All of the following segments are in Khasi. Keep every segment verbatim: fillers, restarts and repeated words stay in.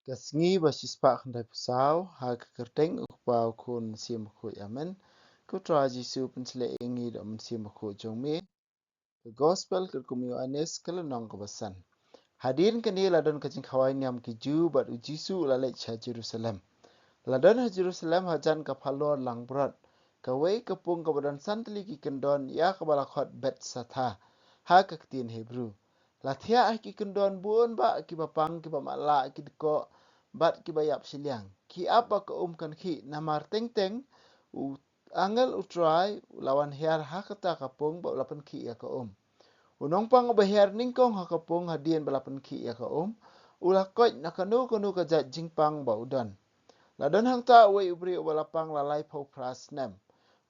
Ka sngi ba shispah khyndai phew saw, ha ka kyrteng U Kpa, U Khun, Mynsiem Bakhuid. Amen. Ko Trai Jisu, pynshlei ïa ngi da u Mynsiem Bakhuid jong me. Ka Gospel katkum u Ïoannis, ka lynnong kaba san. Hadien kane la don ka jingkhawai niam ki Jiw bad u Jisu u la leit sha Jerusalem. La don ha Jerusalem hajan ka phalor langbrot kawei ka pung kaba don san tylli ki kyndon, ïa kaba la khot Bethsatha ha ka ktien Hebru. La thiah ha ki kyndon bun bah kiba pang, kiba matlah, ki dkoh bad kiba ïap shiliang. Ki ap ba ka um kan khih, namar teng teng u angel U Trai u la wan hiar ha kata ka pung bad u la pynkhih ïa ka um. U nongpang uba hiar nyngkong ha ka pung hadien ba la pynkhih ïa ka um, u la koit na kano kano ka jait jingpang ba u don. La don hangta uwei u briew uba la pang la laiphew phra snem.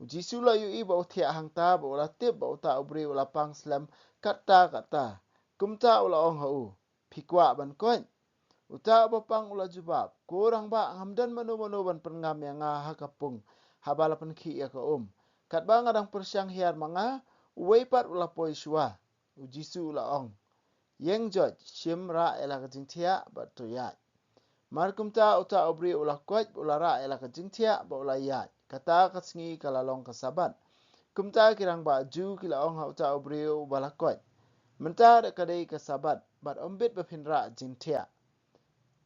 U Jisu u la ïohi ba u thiah hangta bad u la tip ba uta u briew u la pang slem katta katta. Kumta u la ong ha u, "Phi kwah ban koit?" Uta uba pang u la jubab, "Ko rangbah, ngam don mano mano ban pynngam ïa nga ha ka pung haba la pynkhih ïa ka um. Katba nga dang pyrshang hiar ma nga, uwei pat u la poi shuwa." U Jisu u la ong, "Ïeng joit, shim, rah ïa la ka jingthiah bad to ïaid." Mar kumta uta u briew u la koit, u la rah ïa la ka jingthiah bad u la ïaid. Kata ka sngi ka la long ka Sabbath. Kumta ki rangbah Jiw ki la ong ha uta u briew uba la koit, "Mynta da ka dei ka Sabbath, bad ym bit ba phin rah jingthiah."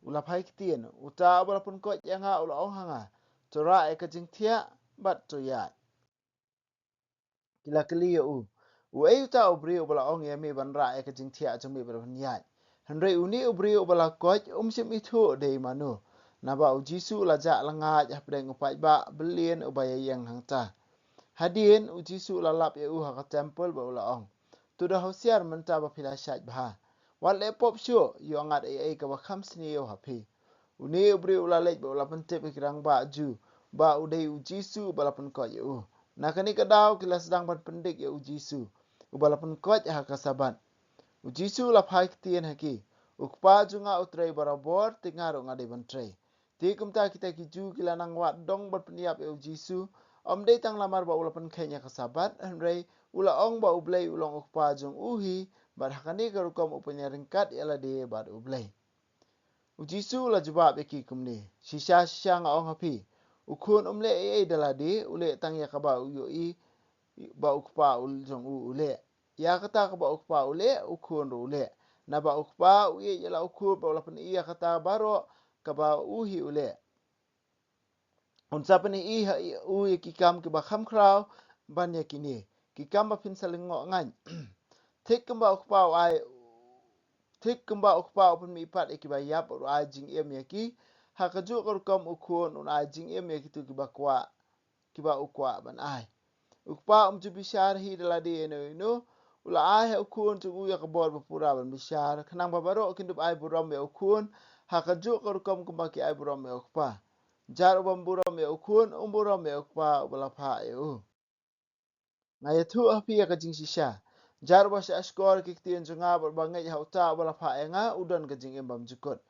U la phai ktien, "Uta uba la pynkoit ïa nga u la ong ha nga, to rah ïa ka jingthiah bad to ïaid." Ki la kylli ïa u, "Uei uta u briew uba la ong ïa me ban rah ïa ka jingthiah jong me bad ban ïaid?" Hynrei une u briew uba la koit um shym ithuh dei mano, naba u Jisu u la jah lyngngaid hapdeng u paidbah byllian uba ïaïeng hangta. Hadien u Jisu u la lap ïa u ha ka templ bad u la ong, "To da husiar mynta ba phi la shait bha. Wat leh pop shuh, ïoh ngat ei ei kaba kham sniew ha phi." Une u briew u la leit bad u la pyntip ïa ki rangbah Jiw ba u dei u Jisu uba la pynkoit ïa u. Na kane ka daw ki la sdang ban pyndik ïa u Jisu uba la pynkoit ha ka Sabbath. U Jisu u la phai ktien ha ki, "U Kpa jong nga u trei barabor, te nga ruh nga dei ban trei." Te kumta kita ki Jiw ki la nang wad dong ban pynïap ïa u Jisu, ym dei tang namar ba u la pynkheiñ ïa ka Sabbath, hynrei u la ong ba U Blei u long U Kpa jong u hi, bad ha kane ka rukom u pynïaryngkat ïa lade bad U Blei. U Jisu u la jubab ïa ki kumne, "Shisha shisha nga ong ha phi, u khun um leh ei ei da lade, u leh tang ïa kaba u ïohi ba u kpa u jong u u leh. Ïa kata kaba u kpa u leh, u khun ruh u leh. Naba u kpa u ïeit ïa la u khun bad u la pyni ïa kata baroh kaba u hi u leh. Un sa pyni ha u ïa ki kam kiba kham khraw ban ïa kine, ki kam ba phin sa lyngngoh ngan." Thik kumba u kpa u ai, thik kumba u kpa u pynmihpat ïa kiba ïap bad u ai jingim ïa ki, ha kajuh ka rukom u khun un ai jingim ïa kito kiba kwah, kiba u kwah ban ai. U kpa um ju bishar hi da lade ïano ïano, u la ai ha u khun jong u ïa ka bor ba pura ban bishar, khnang ba baroh kin dup ai burom ïa u khun ha kajuh ka rukom kumba ki ai burom ïa u kpa. Jar uba ym burom ïa u khun, um burom ïa u kpa uba la phah ïa u. Nga ïathuh ha phi ïa ka jingshisha, jar uba shah shkor ïa ki ktien jong nga bad uba ngeit ha uta uba la phah ïa nga, u don ka jingim bymjukut.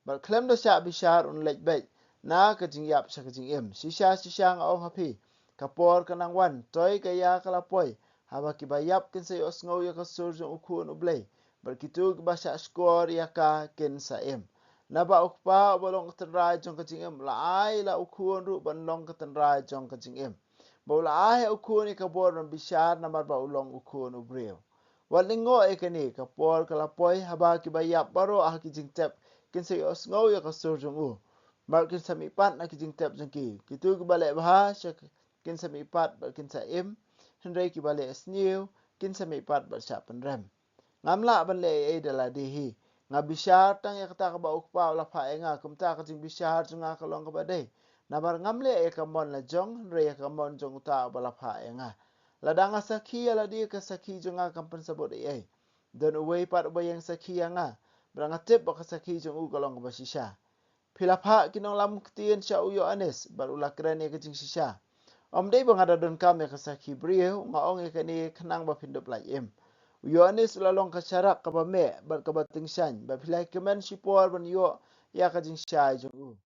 Bad khlem da shah bishar un leit beit na ka jingïap sha ka jingim. Shisha shisha nga ong ha phi, ka por ka nang wan, toi ka ïa ka la poi, haba kiba ïap kin sa ïohsngew ïa ka sur jong u Khun U Blei, bad kito kiba shah shkor ïa ka kin sa im. Naba u Kpa uba long ka tynrai jong ka jingim u la ai la u Khun ruh ban long ka tynrai jong ka jingim. Ba u la ai ha u Khun ïa ka bor ban bishar namar ba u long u Khun u briew. Wat lyngngoh ïa kane, ka por ka la poi haba kiba ïap baroh ha ki jingtep kin sa ïohsngew ïa ka sur jong u, bad kin sa mihpat na ki jingtep jong ki. Kito kiba leh bha sha kin sa mihpat bad kin sa im, hynrei kiba leh sniew kin sa mihpat bad shah pynrem. Ngam lah ban leh ei ei da lade hi. Nga bishar tang ïa kata kaba u Kpa u la phah ïa nga, kumta ka jingbishar jong nga ka long kaba dei. Namar ngam leh ïa ka mon la jong, hynrei ïa ka mon jong uta uba la phah ïa nga. Lada nga sakhi ïa lade, ka sakhi jong nga kam pynsabut ei ei. Don uwei pat uba ïeng sakhi ïa nga, bad nga tip ba ka sakhi jong u ka long kaba shisha. Phi la phah ki nonglam ktien sha u Ïoannis, bad u la kren ïa ka jingshisha. Ym dei ba nga da donkam ïa ka sakhi briew, nga ong ïa kane khnang ba phin dup lait im. U Ïoannis u la long ka sharak kaba meh bad kaba tyngshaiñ, bad phi la kmen shipor ban ïoh ïa ka jingshai jong u.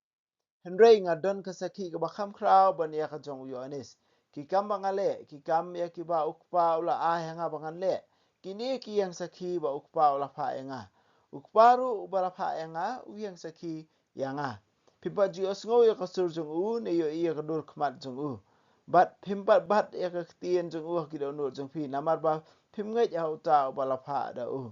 Hynrei nga don ka sakhi kaba kham khraw ban ïa ka jong u Ïoannis. Ki kam ba nga leh, ki kam ïa kiba u Kpa u la ai ha nga ba ngan leh, kine ki ïeng sakhi ba u Kpa u la phah ïa nga. U Kpa ruh uba la phah ïa nga u ïeng sakhi ïa nga. Phim pat ju ïohsngew ïa ka sur jong u, ne ïohi ïa ka dur khmat jong u. Bad phim pat bat ïa ka ktien jong u ha ki dohnud jong phi, namar ba phim ngeit ha uta uba la phah da u.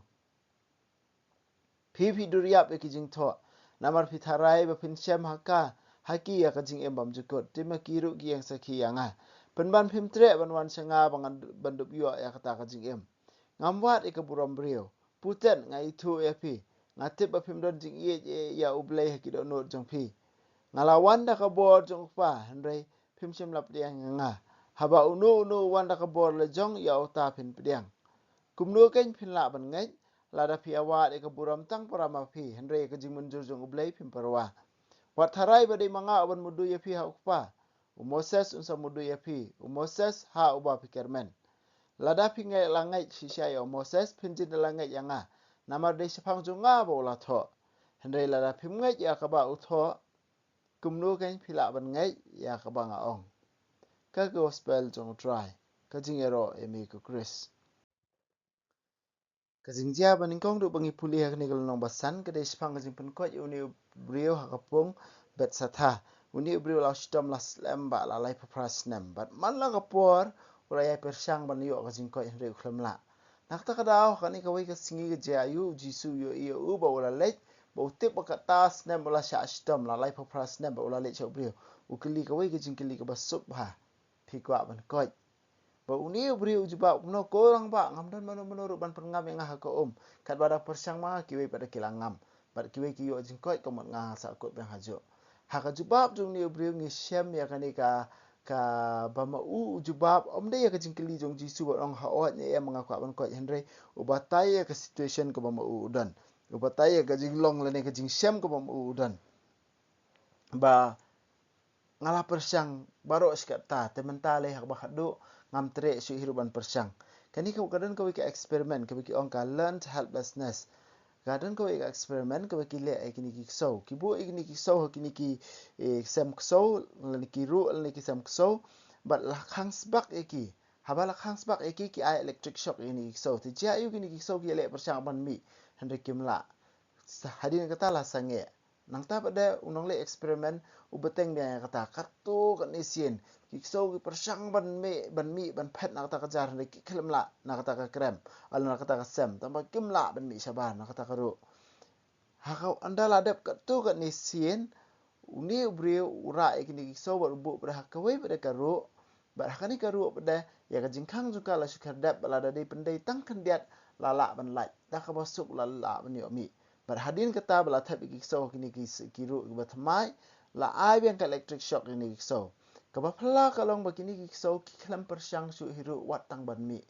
Phi, phi dur ïap ïa ki jingthoh, namar phi tharai ba phin shem ha ka, ha ki ïa ka jingim bymjukut, te ma ki ruh ki ïeng sakhi ïa nga. Pynban phim treh ban wan sha nga ba ngan, ban dup ïoh ïa kata ka jingim. Ngam wad ïa ka burom briew. Putet nga ithuh ïa phi. Nga tip ba phim don jingïeit ïa, ïa U Blei ha ki dohnud jong phi. Nga la wan da ka bor jong U Kpa, hynrei phim shym la pdiang ïa nga. Haba uno uno u wan da ka bor la jong, ïa uta phin pdiang. Kumno keiñ phin lah ban ngeit, lada phi ïa wad ïa ka burom tang para ma phi, hynrei ïa ka jingmynjur jong U Blei phim pyrwa. Wat tharai ba dei ma nga uban mudui ïa phi ha U Kpa. U Moses un sa mudui ïa phi, u Moses ha uba phi kyrmen. Lada phi ngeit, la ngeit shisha ïa u Moses, phin jin da la ngeit ïa nga. Namar dei shaphang jong nga ba u la thoh. Hynrei lada phim ngeit ïa kaba u thoh, kumno keiñ phi lah ban ngeit ïa kaba nga ong. Ka gospel jong U Trai, ka jingïaroh ïa me ko Khrist. Ka jingjia ba nyngkong ruh ba ngi pule ha kane ka lynnong ba san ka dei shaphang ka jingpynkoit ïa une u briew ha ka pung Bethsaida. Une u briew la shitom la slem bad la laiphew phra snem. Bad man la ka por u la ïai pyrshang ban ïoh ka jingkoit hynrei u khlem lah. Na kata ka daw ha kane kawei ka sngi ka jia aïu u Jisu u ïohi ïa u ba u la leit, ba u tip ba kata snem u la shah shitom la laiphew phra snem bad u la leit sha u briew. U kylli kawei ka jingkylli kaba suk bha. Phi kwah ban koit? Ba une u briew u jubab kumno, ko rangbah, ngam don mano mano ruh ban pynngam ïa nga ha ka um. Katba da pyrshang ma nga kiwei pat da ki la ngam. Bad kiwei ki ïoh jingkoit ka mut nga nga sah kut biang hajuh. Ha ka jubab jong une u briew ngi shem ïa kane ka, kaba ma u u jubab, ym dei ïa ka jingkylli jong u Jisu ba ong hooid ne em nga kwah ban koit, hynrei u batai ïa ka situation kaba ma u u don. U batai ïa ka jinglong lane ka jingshem kaba ma u u don. Ba nga la pyrshang baroh shi katta, te mynta lei ha kaba khatduh ngam treh shuh hi ruh ban pyrshang. Kane ka, ka don kawei ka experiment kaba ki ong ka learned helplessness. Ka don kawei ka experiment kaba ki leh ïa kine ki ksew. Ki buh ïa kine ki ksew ha kine ki, eh, sem ksew, lane ki ruh, lane ki sem ksew. Bad la khang sbak ïa ki. Haba la khang sbak ïa ki, ki ai electric shock ïa kine ki ksew. Te jia aïu kine ki ksew ki ïaleh pyrshang ban mih. Hynrei kim lah. Sa-, hadien kata la sangeh. Nangta pat de u nongleh experiment u bteng biang ïa kata, katto katne sien. Ki ksew ki pyrshang ban mih, ban mih, ban phet na kata ka jar, hynrei ki khlem lah na kata ka krem, ah, na kata ka sem. Tangba kim lah ban mih shabar na kata ka ruh. Ha ka ynda la dep katto katne sien, une u briew u rah ïa kine ki ksew bad u buh pat ha kawei pat de ka ruh. Bad ha kane ka ruh pat de, ïa ka jingkhang jong ka la shu khyrdep, bad lada dei pyndei tang khyndiat la lah ban lait. Da kaba suk la lah ban ïoh mih. Bad hadien kata ba la thep ïa ki ksew ha kine ki s-, ki ruh kiba thymmai, la ai biang ka electric shock ïa kine ki ksew. Kaba phylla ka long ba kine ki ksew ki khlem pyrshang shuh hi ruh wat tang ban mih.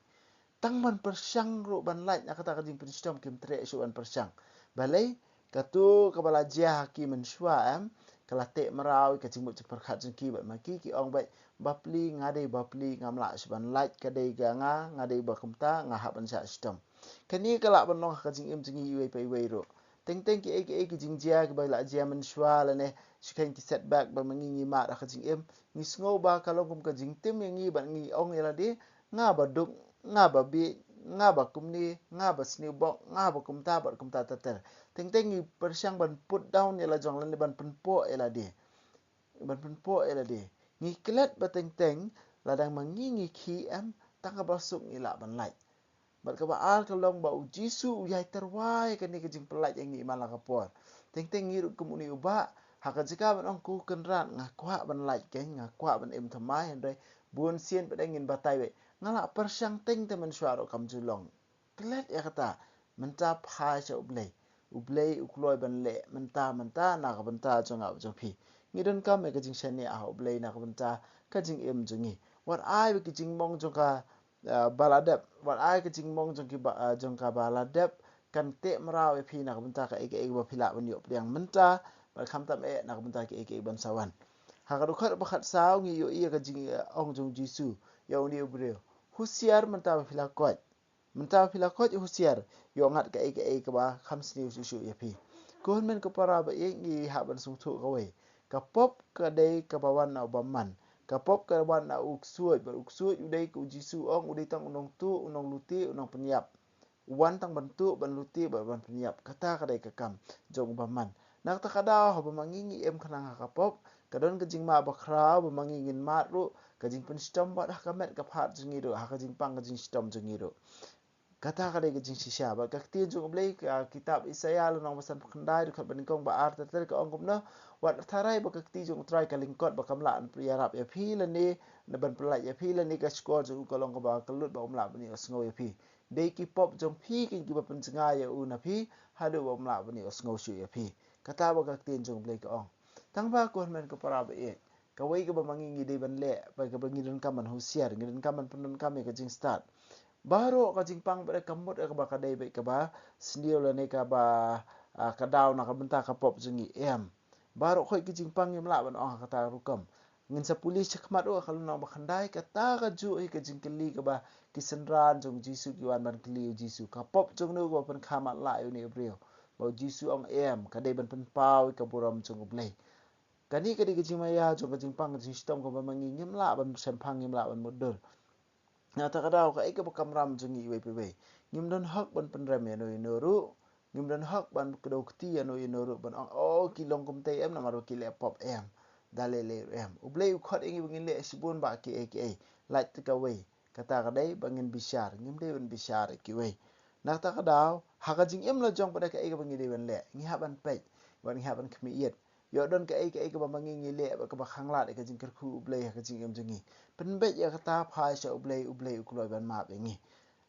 Tang ban pyrshang ruh ban lait na kata ka jingpynshitom kim treh shuh ban pyrshang. Balei? Kato kaba la jia ha ki mynshuwa em, ka la teh mraw ïa ka jingmut jingpyrkhat jong ki bad ma ki ki ong beit, bapli nga dei bapli, ngam lah shuh ban lait, ka dei ka nga, nga dei ba kumta, nga hap ban shah shitom. Kane ka lah ban long ha ka jingim jong ngi iwei pa iwei ruh. Teng teng kiei kiei ki jingjia kiba la jia mynshuwa lane shu kheiñ ki setback ba ma ngi ngi mad ha ka jingim, ngi sngew ba ka long kum ka jingtim ïa ngi bad ngi ong ïa lade, nga ba duk, nga ba bieit, nga ba kumne, nga ba sniewbok, nga ba kumta bad kumta ter ter. Teng teng ngi pyrshang ban put down ïa la jong lane ban pynpoh ïa lade. Ban pynpoh ïa lade. Ngi klet ba teng teng la dang ma ngi ngi khih em, tang kaba suk ngi lah ban lait. Bad kaba ar ka long ba u Jisu u ïai tyrwa ïa kane ka jingpyllait ïa ngi man la ka por. Teng teng ngi ruh kum une u bah, ha ka jaka ban ong ko Kynrad nga kwah ban lait keiñ, nga kwah ban im thymmai, hynrei bun sien pat de ngin batai beit, nga la pyrshang teng te mynshuwa ruh kam ju long. Klet ïa kata, mynta phai sha U Blei. U Blei u kloi ban leh mynta mynta na ka bynta jong nga bad jong phi. Ngi donkam ïa ka jingshaniah ha U Blei na ka bynta ka jingim jong ngi. Wat ai ba ki jingmong jong ka, ah, ba la dep. Wat ai ka jingmong jong ki ba, ah, jong kaba la dep kan teh mraw ïa phi na ka bynta kaei kaei ba phi lah ban ïoh pdiang mynta bad khamtam eh na ka bynta kaei kaei ban sa wan. Ha ka dkhot ba khatsaw ngi ïohi ïa ka jingong jong u Jisu ïa une u briew. Husiar mynta ba phi la koit. Mynta phi la koit, husiar, ïoh ngat kaei kaei kaba kham sniew shuh shuh ïa phi. Ko hynmen ko para ba ïeit, ngi hap ban sngewthuh kawei. Ka pop ka dei kaba wan na u bymman. Ka pop ka wan na u ksuid, bad u ksuid u dei, ko u Jisu u ong, u dei tang u nongtuh, u nonglute, u nongpynïap. U wan tang ban tuh, ban lute bad ban pynïap. Kata ka dei ka kam jong u bymman. Na kata ka daw, haba ma ngi ngi im khnang ha ka pop, ka don ka jingmad bakhraw, ba ma ngi ngin mad ruh, ka jingpynshitom bad ha ka met ka phad jong ngi ruh, ha ka jingpang ka jingshitom jong ngi ruh. Kata ka dei ka jingshisha, bad ka ktien jong U Blei, ka kitab Isaïah lynnong ba sanphew khyndai, dkhot ba nyngkong ba ar ter ter ka ong kumno: Wat tharai ba ka kti jong U Trai ka lyngkot, ba kam lah ban ïarap ïa phi lane, na ban pyllait ïa phi lane, ka shkor jong u ka long kaba kyllut, ba um lah ban ïohsngew ïa phi. Dei ki pop jong phi kin kiba pynjngai ïa u na phi, haduh ba um lah ban ïohsngew shuh ïa phi. Kata ba ka ktien jong U Blei ka ong. Tang ba ko hynmen ko para ba ïeit, kawei kaba ma ngi ngi dei ban leh, ba kaba ngi donkam ban husiar, ngi donkam ban pyndonkam ïa ka jingstad. Baroh ka jingpang bad ka mut kaba ka dei bad kaba sniew lane kaba, ah, ka daw na ka bynta ka pop jong ngi, em. Baroh khoit ka jingpang ngim lah ban ong ha kata rukom. Ngin sa pule shakhmat ruh ha ka lynnong ba khyndai, kata ka juh hi ka jingkylli kaba ki synran jong U Jisu ki wan ban kylli U Jisu: Ka pop jong no kaba pynkha matlah ïa une u briew? Ba U Jisu ong, em, ka dei ban pynpaw ïa ka burom jong U Blei. Kane ka dei ka jingmaïa jong ka jingpang ka jingshitom kaba ma ngi ngim lah ban shemphang, ngim lah ban mutdur. Na kata ka daw, kaei kaba kamram jong ngi iwei pa iwei? Ngim don hok ban pynrem ïa no ïa no ruh. Ngim don hok ban kdew kti ïa no ïa no ruh, ban ong, oh, ki long kumtei, em, namar ba ki leh pop, em. Da leh leh, em. U Blei u khot ïa ngi ba ngin leh shibun bah kiei kiei. Lait te kawei. Kata ka dei ba ngin bishar. Ngim dei ban bishar ïa kiwei. Na kata ka daw, ha ka jingim la jong pat, kaei kaba ngi dei ban leh? Ngi hap ban peit, bad ngi hap ban khmih ïit. Ïoh don kaei kaei kaba ma ngi ngi leh bad kaba khanglad ïa ka jingkyrkhu U Blei ha ka jingim jong ngi. Pynbeit ïa kata, phai sha U Blei, U Blei u kloi ban map ïa ngi.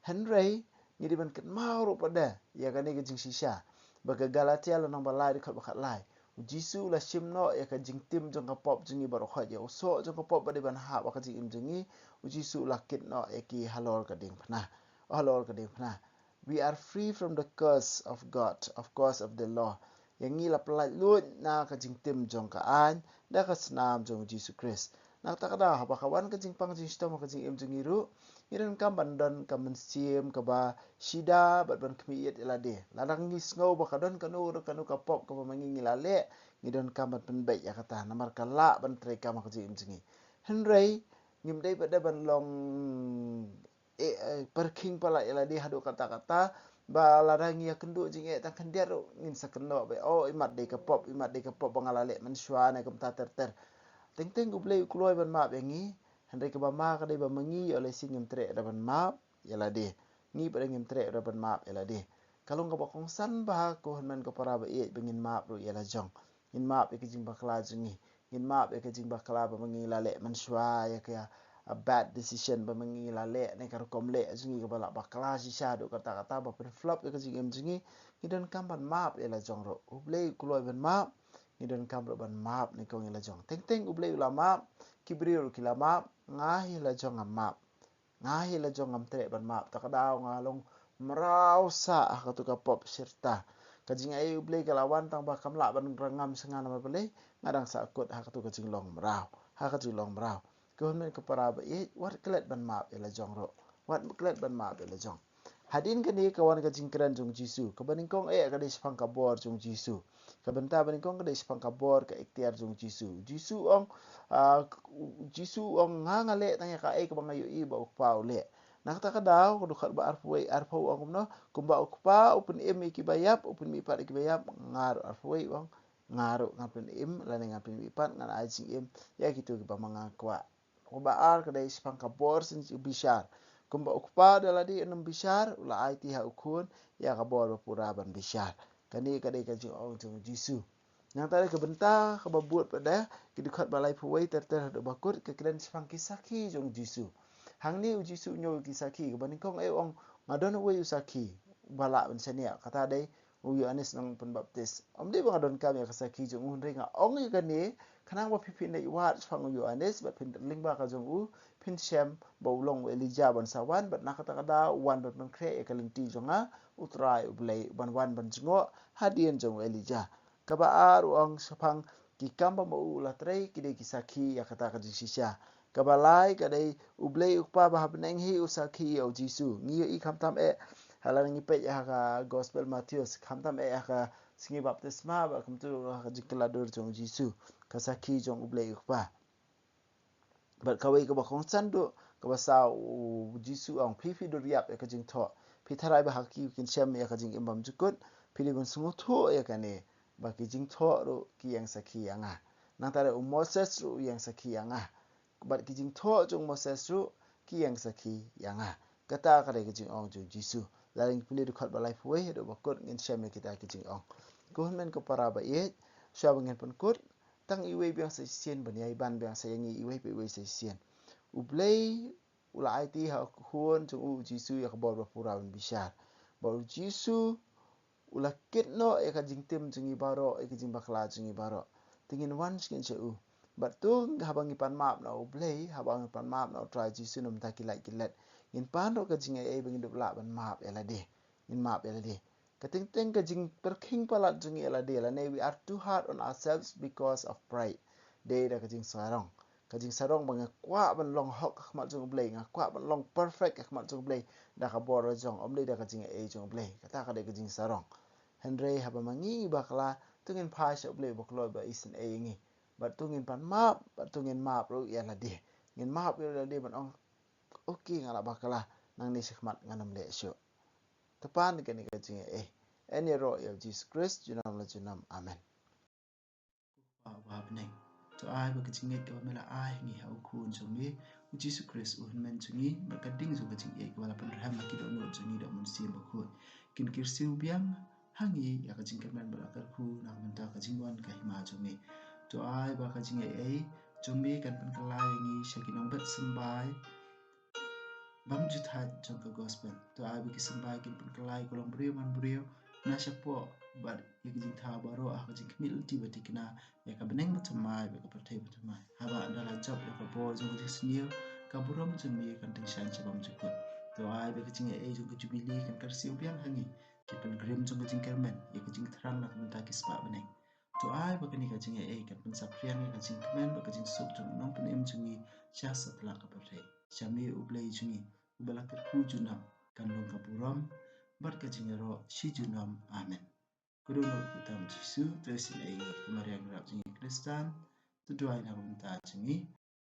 Hynrei ngi dei ban kynmaw ruh pat ïa kane ka jingshisha, ba ka Galatia lynnong ba lai, dkhot ba khatlai: U Jisu u la shim noh ïa ka jingtim jong ka pop jong ngi baroh khoit, ïa u soh jong ka pop ba dei ban hap ha ka jingim jong ngi. U Jisu u la kit noh ïa ki halor ka diengphna. Oh, halor ka diengphna. We are free from the curse of God, of curse of the law. Ïa ngi la pyllait luid na ka jingtim jong ka aiñ da ka snam jong U Jisu Khrist. Na kata ka daw, haba ka wan ka jingpang jingshitom ha ka jingim jong ngi ruh, ngi donkam ban don ka mynsiem kaba shida bad ban khmih ïit ïa lade. Lada ngi sngew ba ka don kano kano ka pop kaba ma ngi ngi la leh, ngi donkam ban pynbeit ïa kata, namar ka lah ban treikam ha ka jingim jong ngi. Hynrei ngim dei pat ban long eh, eh, pyrkhing palat ïa lade haduh katta katta, ba lada ngi ïakynduh jingeh tang khyndiat ruh ngin sa kynnoh ba, oh, imat dei ka pop, imat dei ka pop ba nga la leh mynshuwa ne kumta ter ter. Teng teng U Blei u kloi ban map ïa ngi. Hynrei kaba ma ka dei ba ma ngi ïoh lehse ngim treh ruh ban map ïa lade. Ngi pat ngim treh ruh ban map ïa lade. Ka long kaba kongsan bha, ko hynmen ko para ba ïeit, ba ngin map ruh ïa la jong. Ngin map ïa ka jingbakla jong ngi. Ngin map ïa ka jingbakla ba ma ngi la leh mynshuwa, ïa ka, a, bad decision ba ma ngi la leh, ne ka rukom leh jong ngi kaba la bakla shisha haduh katta katta, ba pynflop ïa ka jingim jong ngi. Ngi donkam ban map ïa la jong ruh. U Blei u kloi ban map, ngi donkam ruh ban map nyngkong ïa la jong. Teng teng U Blei u la map, ki briew ruh ki la map, nga hi la jong ngam map. Nga hi la jong ngam treh ban map, ta ka daw nga long mraw sah ha katu ka pop shirta. Ka jingai U Blei ka la wan tang ba kam lah ban rangam sha nga namar balei, nga dang sahkut ha katu ka jinglong mraw, ha ka jinglong mraw. Ko hynmen ko para ba ïeit, wat klet ban map ïa la jong ruh. Wat klet ban map ïa la jong. Hadien kane ka wan ka jingkren jong U Jisu. Kaba nyngkong eh ka dei shaphang ka bor jong U Jisu. Ka bynta ba nyngkong ka dei shaphang ka bor, ka iktiar jong U Jisu. U Jisu u ong, ah, U Jisu u ong, nga nga leh tang ïa kaei kaba nga ïohi ba U Kpa u leh. Na kata ka daw, ka dkhot ba arphew wei, arphew u ong kumno: Kumba U Kpa u pynim ïa kiba ïap, u pynmihpat ïa kiba ïap, nga ruh, arphew wei u ong, nga ruh ngan pynim lane ngan pynmihpat, ngan ai jingim ïa kito kiba ma nga kwah. Kaba ar ka dei shaphang ka bor shisha bishar. Kumba U Kpa da lade un ym bishar, u la aiti ha U Khun ïa ka bor ba pura ban bishar. Kane ka dei ka jingong jong U Jisu. Nangta ka bynta kaba bud pat, ki dkhot ba laiphew wei ter ter haduh ba kut, ka kren shaphang ki sakhi jong U Jisu. Hangne U Jisu u ñiew ki sakhi. Kaba nyngkong eh u ong, nga don uwei u sakhi ba lah ban shaniah, kata dei u Ïoannis Nongpynbaptis. Ym dei ba nga donkam ïa ka sakhi jong u, hynrei nga ong ïa kane khnang ba phi phin leit wad shaphang u Ïoannis bad phin lyngba ka jong u phin shem ba u long u Elijah ban sa wan, bad na kata ka daw u wan ban pynkhreh ïa ka lynti jong nga, U Trai U Blei, ban wan ban jngoh hadien jong u Elijah. Kaba ar u ong shaphang ki kam ba ma u u la trei, ki dei ki sakhi ïa kata ka jingshisha. Kaba lai ka dei U Blei U Kpa ba ha bneng hi u sakhi ïa U Jisu. Ngi ïohi khamtam eh, ha la ngi peit ha ka Gospel Mathaios, khamtam eh ha ka sngi baptisma, bad kumta ha ka jingkylla dur jong U Jisu, ka sakhi jong U Blei U Kpa. Bad kawei kaba kongsan duh, kaba saw, U Jisu u ong, phi phi dur ïap ïa ka jingthoh. Phi tharai ba ha ki kin shem ïa ka jingim bymjukut, phi dei ban sngewthuh ïa kane. ba ki jingthoh ruh ki ïeng sakhi ïa nga. Nangta ruh u Moses ruh u ïeng sakhi ïa nga. Bad ki jingthoh jong u Moses ruh ki ïeng sakhi ïa nga. Kata ka dei ka jingong jong u Jisu. Lada ngi pule dkhot ba laiphew wei haduh ba kut ngin shem ïa kita ki jingong. Ko hynmen ko para ba ïeit, shuwa ba ngin pynkut, tang iwei biang sa shisien ban ïai ban biang sa ïa ngi iwei pa iwei sa shisien. U Blei u la aiti ha u Khun jong u, u Jisu, ïa ka bor ba pura ban bishar. Bad u Jisu u la kit noh ïa ka jingtim jong ngi baroh, ïa ka jingbakla jong ngi baroh. Te ngin wan sha ngin sha u. Bad to haba ngi pan map na u Blei, haba ngi pan map na u Trai Jisu na ka bynta ki lait ki let, ngin pan ruh ka jingaiei ba ngin dup lah ban map ïa lade. Ngin map ïa lade. Ka teng teng ka jingpyrkhing palat jong ngi ïa lade, lane we are too hard on ourselves because of pride. Dei da ka jingsarong. Ka jingsarong ba nga kwah ban long hok ha khmat jong u Blei, nga kwah ban long perfect ha khmat jong u Blei, da ka bor la jong, ym dei da ka jingaiei jong u Blei. Kata ka dei ka jingsarong. Hynrei haba ma ngi ngi bakla, to ngin phai sha u Blei ba kloi ba isynei ïa ngi. Bad to ngin pan map, bad to ngin map ruh ïa lade. Ngin map ïa lade ban ong, okay, nga la bakla, nangne shakhmat ngan ym leh shuh. Te pan kane ka jingaiei. Yn ïaroh ïa u Jisu Khrist junom la junom. Amen. Ko Kpa uba ha bneng, to ai ba ka jingngeit kaba me la ai ha ngi ha u Khun jong me, u Jisu Khrist u Hynmen jong ngi, bad ka ding jong ka jingïeit kaba la pynrhem ha ki dohnud jong ngi da u Mynsiem Bakhuid, kin kyrsiew biang ha ngi ïa ka jingkyrmen ba la kyrkhu na ka bynta ka jingwan ka hima jong me. To ai ba ka jingaiei jong me kan pynkylla ïa ngi sha ki nongbet symbai bymjukut jong ka gospel. To ai ba ki symbai kin pynkylla ïa ka longbriew manbriew na shapoh bad ïa ka jingthaw baroh ha ka jingkhmih lynti ba thikna ïa ka bneng bathymmai bad ka pyrthei bathymmai. Haba ynda la jop ïa ka bor jong ka jingsniew, ka burom jong me kan tyngshaiñ sha bymjukut. To ai ba ka jingaiei jong ka jubili kan kyrsiew biang ha ngi, ki pilgrim jong ka jingkyrmen, ïa ka jingthrang na ka bynta ki spah bneng. To ai ba kane ka jingaiei kan pynsaphriang ïa ka jingkmen bad ka jingsuk jong u Nongpynim jong ngi sha satlak ka pyrthei. Sha me u Blei jong ngi uba la kyrkhu junom, kan long ka burom bad ka jingïaroh shi junom. Amen. Ka dohnud kyrteng u Jisu, to isynei ïa ngi. Ko Maria nongrep jong ngi Khristan, to duwai na ka bynta jong ngi.